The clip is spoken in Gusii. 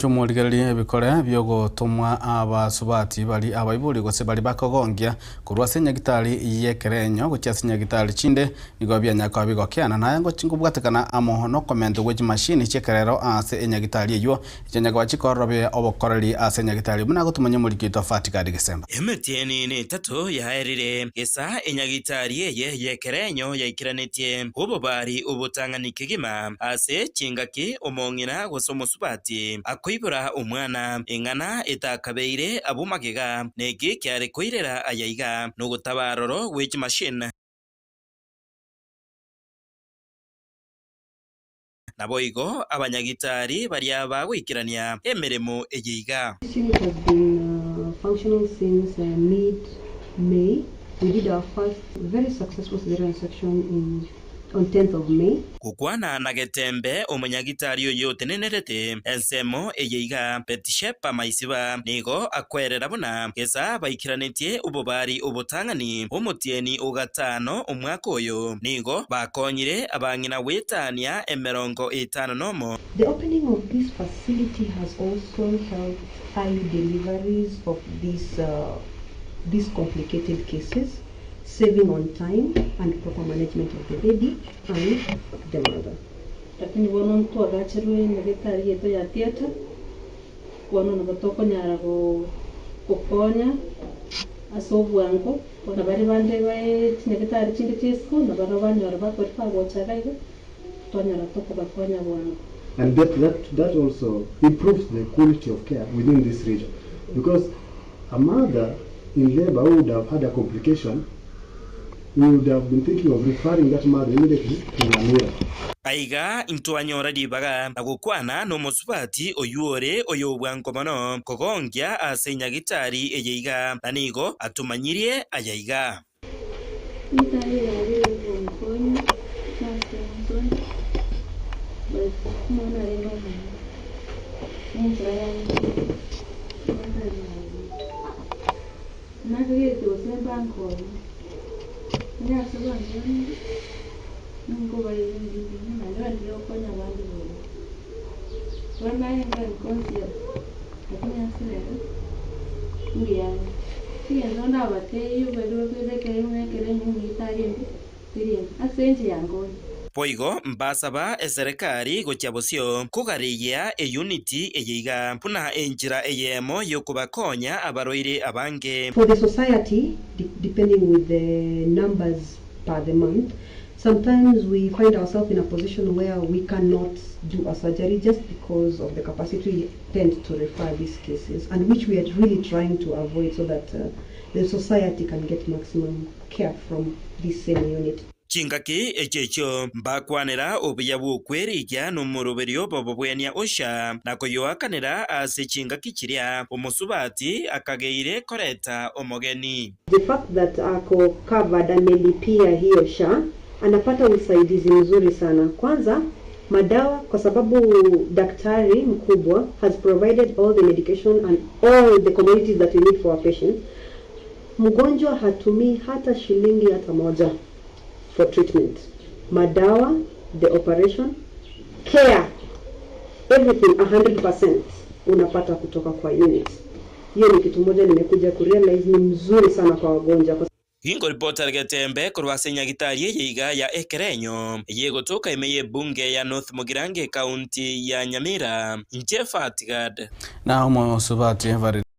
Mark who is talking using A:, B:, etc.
A: Chomorigererie ebikore bi'ogotomwa abasubati baria abaibori gose baria bakogongia korwa ase enyagitari y'ekerenyo gochia ase chinyagitari chinde nigo bianyare koba bigokeana naye ngochi nkobwatekana amo nokomentwa gwe chimashini chi'ekerero ase enyagitari eyio echianyare koba chikororobia obokoreri ase enyagitari buna agotomanya omoriki oito Fatikadi Gesemba.
B: Emetienyi netato yaerire, gesa enyagitari eye y'ekerenyo yaikeranetie obobari obotang'ani kegima ase chingaki omong'ina gose omosubati akoibora omwana, eng'ana etakabeire abwo magega, neki kiare koirera aya iga, nogotaba aroro gwe chimachine. Naboigo abanyagitari baria bagoikerania emeremo eye iga.
C: This unit has been functional since mid May, we did our first very successful cesarean section in on 10th of May.
B: Gokwana na Getembe, omonyagitari oyio otenenerete ensemo eye iga, Betisheba Maisiba, nigo akwerera buna gesa baikeranetie obobari obotang'ani omotienyi o gatano omwaka oyo, nigo bakonyire abang'ina goetania emerongo etano nomo.
C: The opening of this facility has also helped early deliveries of these these complicated cases. Saving on time and proper management of the baby and the mother.
D: Lakini bono ntwagacherwe nyagetari yaito ya theatre, bono nabo tokonyara gokonya ase obwango, na baria bande bae chinyagetari chinde chia isiko nabarabwo banyora bakoria bagocha iga iga, twanyora tokobakonya bwango.
E: And that, that, that also improves the quality of care within this region because a mother in labor who would have had a complication, we would have been thinking of referring that mother immediately to Nyamira.
B: Aiga intwanyora ribaga na gokwana nomosubati oyio ore oyobwango mono kogonkia ase enyagitari eye iga, na nigo atomanyirie aya iga.
F: Ritari riarenge gonkonya ase ensoni, but omwana arenge omonene, nenchera yanchete ritari riarenge. Nakagerete gose mbankonye, onye ase bankonyire, ninkobaira ebinto naende batige gokonya abande bobe. Bono narenge unconscious, lakini ase rero, mbuya ande. Egento ndabateebie baria bakoibekera ng'a ekero enyomba etari embe, teri embe, ase inche yankonye.
B: Boigo mbasaba eserekari gochia bosio kogareyia eyuniti eye iga, buna enchera eyemo y'okobakonya abarwaire abange.
C: For the society, depending with the numbers per the month, sometimes we find ourselves in a position where we cannot do a surgery just because of the capacity we tend to refer these cases and which we are really trying to avoid so that the society can get maximum care from this same unit.
B: Chingaki echio echio mbakwanera obuya bw'okwerigia nomoroberio bw'obobwenia Usha, na koyoakanera ase chingaki chiria omosubati akageire koreta omogeni.
C: The fact that ako covered amelipia hiyo sha anapata usaidizi mzuri sana kwanza madawa kwa sababu daktari mkubwa has provided all the medication and all the commodities that we need for our patients mgonjwa hatumii hata shilingi hata moja for treatment madawa the operation care everything 100% unapata kutoka kwa unit hiyo ni kitu moja nimekuja kurealize ni mzuri sana kwa wagonjwa kwa
B: Ginkoripotera getembe korwa ase enyagitari eye iga ya Ekerenyo, eye egotoka ime y'ebunge ya North Mugirango ekaunti ya Nyamira, inche Fatgad.
A: Na omosubati Evariste.